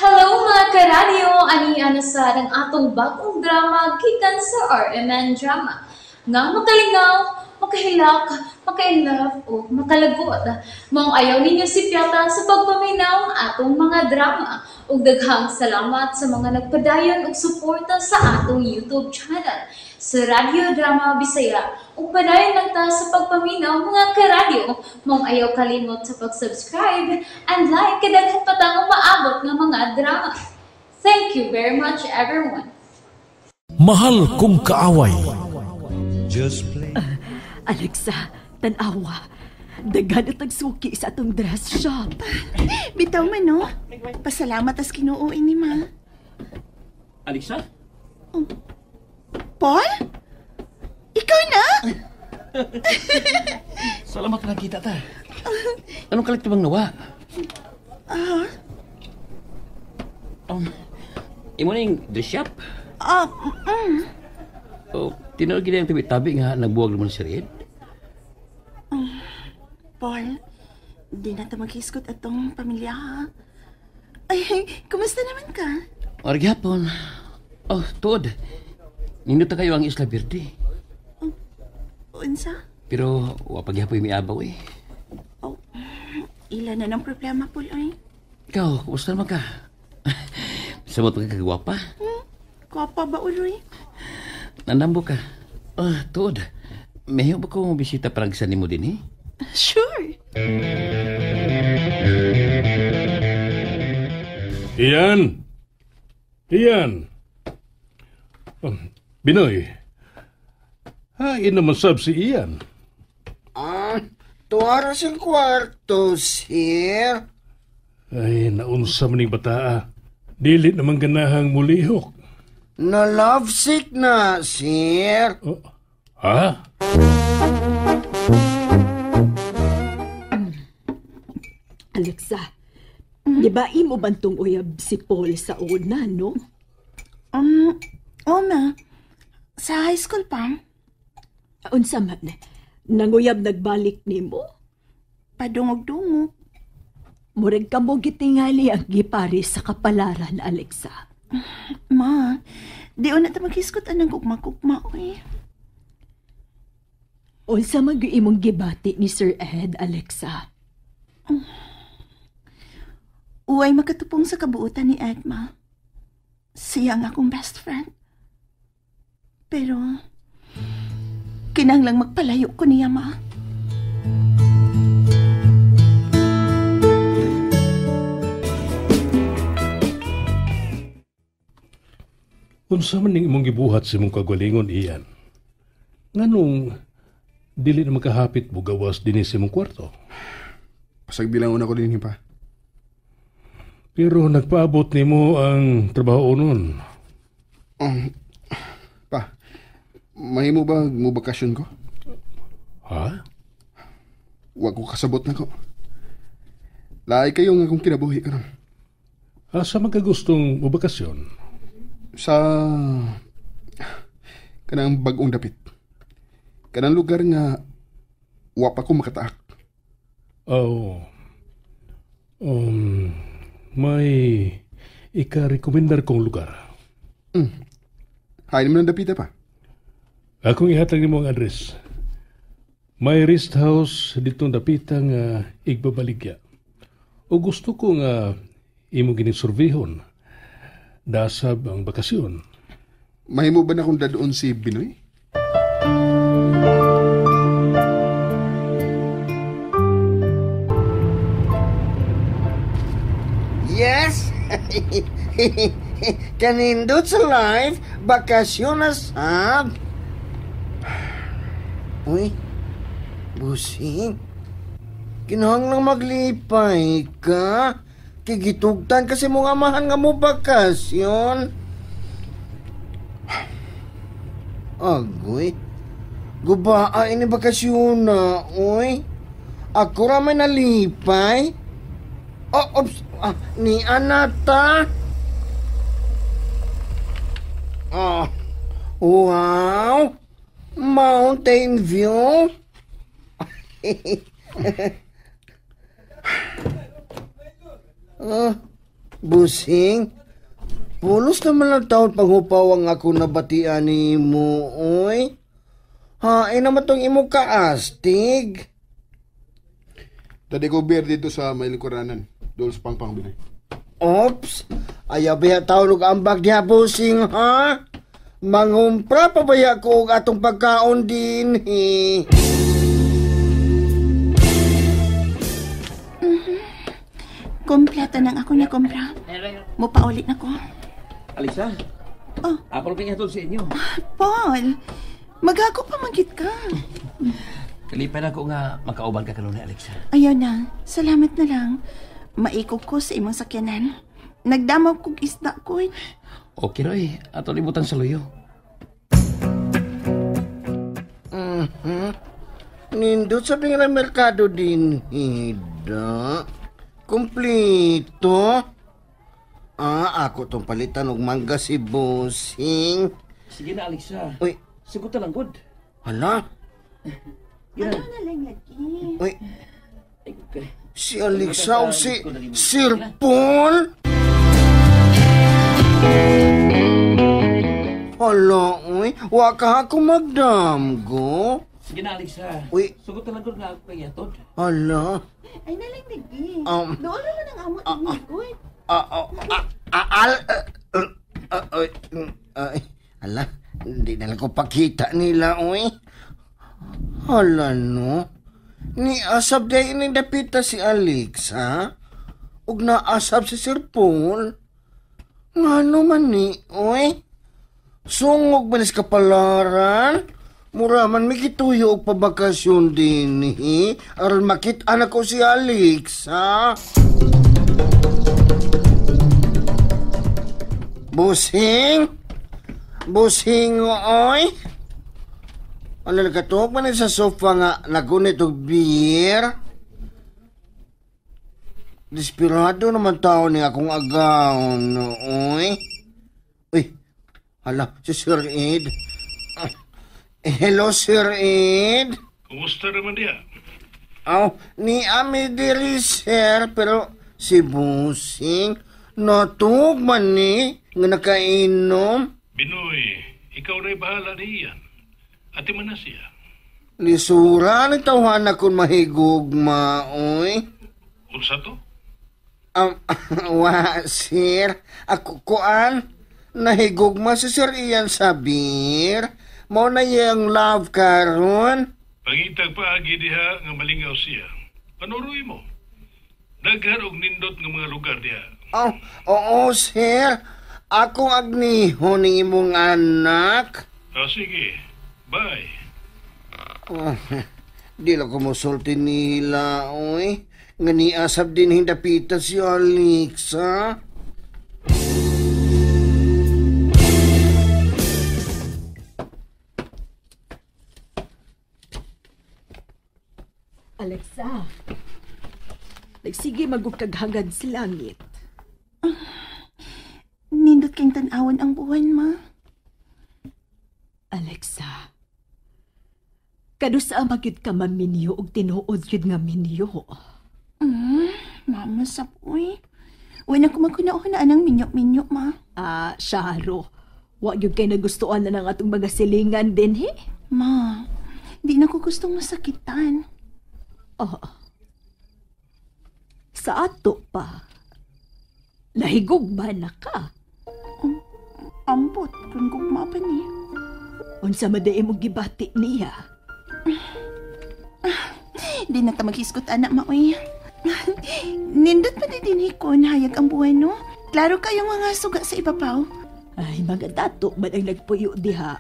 Hello mga karadyo! Ani ana sad ang atong bagong drama gikan sa RMN Drama. Nga makalingaw, makahilak, maka-inlove o makalagot. Maong ayaw ninyo sipyata sa pagpaminaw ang atong mga drama. Ug daghang salamat sa mga nagpadayon og suporta sa atong YouTube channel sa Radyo Drama Bisaya. Ug padayon lang ta sa pagpaminaw mga karadyo. Maong ayaw kalimot sa pag-subscribe and like kay daghan pa tang umaabot nga mga drama. Thank you very much, everyone. Mahal kong kaaway. Just play. Alexa, tanawa. Daghan at tagsuki sa atong dress shop. Bitaw man, no? Pasalamat as Ginoo ini, ma. Alexa? Oh. Paul? Ikaw na? Salamat na nakita ta. Anong kalit bang nawa? Ah. Imo na yung dress shop? Ah. Oh, tinuod gid ang tabi-tabi nga nagbuwag naman si Red. Paul, di na ta maghisgot atong pamilya, ha? Ay, kumusta naman ka? Ora gyapon. Oh, tuod. Nindot kayo ang Isla Verde. Oh, unsa? Pero wa pa gyapon miabaw eh. Oh, ila na ng problema, Paul, ay. Ikaw, kumusta naman ka? Samot ka kagwapa? Gwapa ba, uloy? Nandambo ka. Ah, tuod. Mayo ba ko bisita parang sa nimo din eh? Sure. Ian! Ian! Oh, Binoy, hain naman sab si Ian. Ah, tuwara siyang kwarto, sir. Ay, naunsa man ning bataa. Dili naman ganahang mulihok. Na lovesick na, sir. Oh, ha? Alexa, di ba imo bantong uyab si Paul sa una, no? Oo, ma. Sa high school pa. Unsa man, nanguyab nagbalik nimo? Padungog-dungog. Murag kamo gitingali ang gipari sa kapalaran, Alexa. Ma, di una ta maghisgot anang gugma-gugma, oy. Unsa man gyud imong gibati ni Sir Ed, Alexa? Uway makatupong sa kabuutan ni Ed, ma. Siya ang akong best friend. Pero, kinahanglang magpalayo ko niya, ma. Unsa man ning imong gibuhat sa imong kagalingon, Ian? Nganong dili na makahapit bugawas dinhi sa imong kwarto? Pasagbilang una ko dinhi pa. Pero nagpaabot nimo ang trabaho nun. Pa, mahimo ba mo bakasyon ko? Ha? Wa ko kasabot na ko. Laay kayo nga akong kinabuhi karon. Asa man ka gustong mobakasyon? Sa kanang bag-ong dapit. Kanang lugar nga wa pa ko makataak. Oh. May ika-recommendar kong lugar. Hain mo ng dapita pa. Akong ihatag nimo ang address. May rest house ditong dapita nga igbabaligya. O gusto ko nga imo gining surveyhon. Dasab ang bakasyon. Mahimo ba na kung dadoon si Binoy? Yes! Kanindot sa life, bakasyon na sab. Uy, busing. Kinahanglang maglipay ka. Kigitugtan kasi mong amahan nga mo bakasyon. Agoy, gubaa ini bakasyon na, uy. Ako ra may nalipay. Oh, oops, ni Anata. Oh, wow, Mountain View. Busing, pulos naman ang taon panghupaw ang ako nabatian ni mo, oy. Hain naman tong imo kaastig. Tadi ko beer dito sa may lingkuranan. Doon sa pangpang binay. Ops! Ayaw ba taon og ambag diha, busing, ha? Mangumpra pa ba ko og atong pagkaon din, he? Kompleto nang ako na kumpra. Mupaulit na ko. Alexa? Oh. Ako lang sa inyo. Paul, maghago pa magit ka. Kalipay na ko nga makauban ka kanunay, Alexa. Ayaw na. Salamat na lang. Maikog ko sa imong sakyanan. Nagdamaw kog isda ko. Okay, Roy. Ato libutan sa luyo. Nindot sa pingalang merkado din, Hida. Kumplito. Ah, ako tong palitan og mangga si Busing. Sige na, Alexa. Uy. Sigot na lang, good. Hala? Ano na lang lagi? Uy. Si Alexa o si Sir Paul? Hala, uy. Wa ka ako magdamgo. Sige na, Alexa. Uy. Sugot na lang good nga ako kay Yatod. Hala. Ay, nalang lagi. Doon naman ang amo ni good. Hala, hindi na lang ko pakita nila, uy. Hala, no? Ni asab day ini dapita si Alexa. Ug naasab si Sir Paul. Ngano man ni, uy? Sungog man is kapalaran. Mura man may kituyo og pabakasyon din, eh. Aron makit-an ako si Alexa. Busing? Busing, oy? Ano nagkatuok man sa sofa nga nagunit og beer? Desperado naman tao ni akong agaon, oy. Uy, hala, si Sir Ed. Hello, Sir Ed. Kumusta naman diya? Aw, ni ami diri, sir, pero si Busing, natug man ni, nga nakainom. Binoy, ikaw na'y bahala niyan. Ati man na siya. Lisura ni tawhan na kung mahigugma, oy. Unsa to? Wa, sir. Ako kuan, nahigugma si Sir Ian sa beer. Mao na iyang love karon. Pangitag paagi diha nga malingaw siya. Panuroy mo. Daghan og nindot nga mga lugar diha. Oh, oo, sir. Akong agniho ni imong anak. Oh, sige. Bye. Oh, di lang ko musulti nila, oy. Nga niasab din hindapita si Alexa. Alexa, nagsige magugkaghagad si langit. Nindot kang tan-awan ang buwan, ma. Alexa, kadusa magyud ka maminyo og tinuod yun nga minyo. Mama, sapoy. Wala ko magkunaon ang minyo-minyo, ma. Ah, Sharo, wa gyud kay nagustuhan na ng atong mga silingan din, he? Ma, di na ko gustong masakitan. Oh. Sa ato pa, nahigugma na ka. Ambot, kung gugma pa ni. Unsa man mo gibati niya? Di na ta maghisgot, anak, maoy. Nindot pa din ko, nahayag ang buwan, no? Klaro kayong mga suga sa ibabaw. Ay, mga dato man ang nagpuyo diha.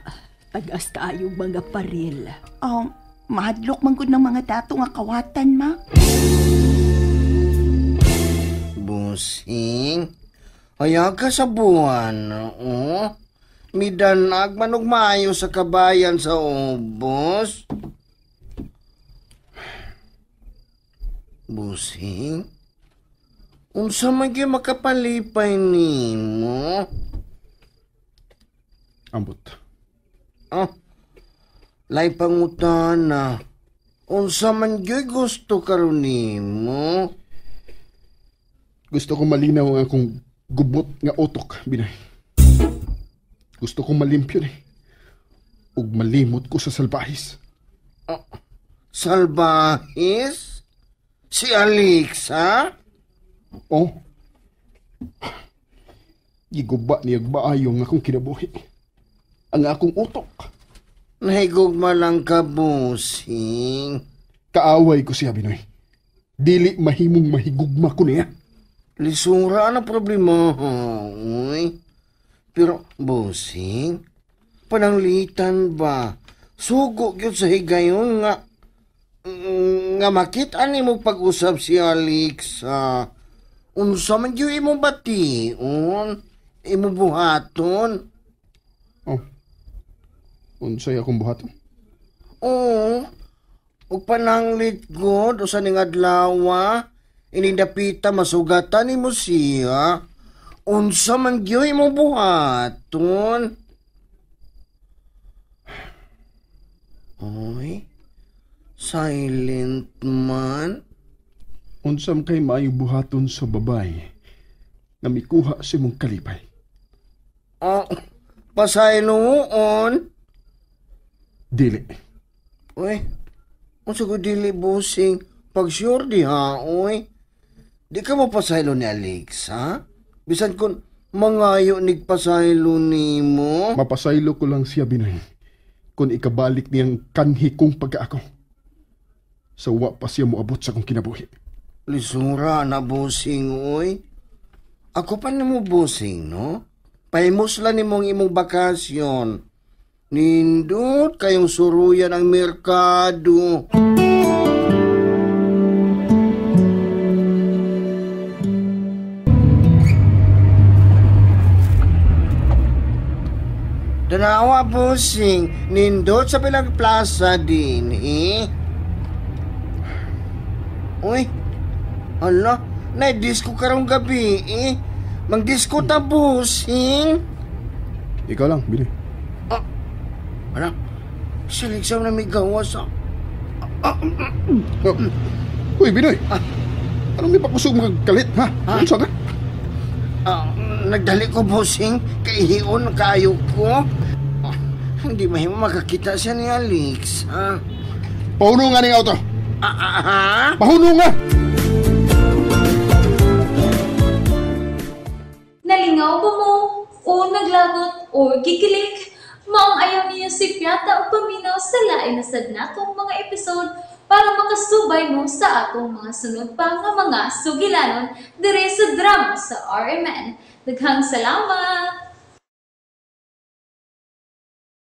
Tagas kaayong mga paril. Oh, mahadlok man gud ng mga dato nga kawatan, ma. Busing, hayag ka sa buwan, oh. Midanag man og maayo sa kabayan sa ubos. Busing, unsa man gyud makapalipay nimo? Ambot. Oh, lay pangutana. Unsa man gyud gusto karon nimo? Gusto ko malinaw ang akong Gubot nga utok, Binoy. Gusto kong malimpyo ni. Ug malimot ko sa salbahis. Oh, salbahis? Si Alexa? Oh. Giguba niya maayo ang akong kinabuhi. Ang akong utok. Nahigugma lang ka, busing. Kaaway ko siya, Binoy. Dili mahimong mahigugma ko niya. Lisura ang problema, uy. Pero, busing, pananglitan ba? Sugo gyud sa higayon nga makita nimo pag-usap si Alexa. Unsa man gyud imong bation, imong buhaton. Oh. Unsay akong buhaton? Oo. Ug pananglit gud usa ning adlaw, ining dapita masugatan nimo siya. Unsa man gyud imong buhaton? Oy. Silent man. Unsam kay maayo buhaton sa babay nga mikuha sa imong kalipay. Oh, pasayloon. Dili. Uy, unsa ko dili, busing? Pag sure di ha, uy. Di ka mapasaylo ni Alexa? Bisan kung mangayo nigpasaylo nimo. Mapasaylo ko lang siya, Binoy. Kung ikabalik niyang kanhi kong pagkaako. Sa wa pa siya moabot sa akong kinabuhi. Lisura na, busing, uy. Ako pa nimo, busing, no? Pahimusla nimong imong bakasyon. Nindot kayong suruyan ang merkado. Danawa, busing. Nindot sa bilang plaza din, eh. Uy, ala, na-disco karong gabi, eh. Mang-disco ta, busing. Ikaw lang, Binoy. Ah, ala, siligsaw na may gawas, ah. Uy, Binoy. Anong may pakusog mga kalit, ha? Ano sa ka? Nagdali ko, busing. Kaihion kayo ko. Hindi mahimo makakita siya ni Alex, ha? Pahuno nga ning auto. Ha? Pahuno nga! Nalingaw ba mo? O naglagot o gikilig? Maong ayaw niyo si Piata o paminaw sa lain na sad natong mga episode para makasubay mo sa atong mga sunod pa nga mga sugilanon dire sa drama sa RMN. Daghang salamat!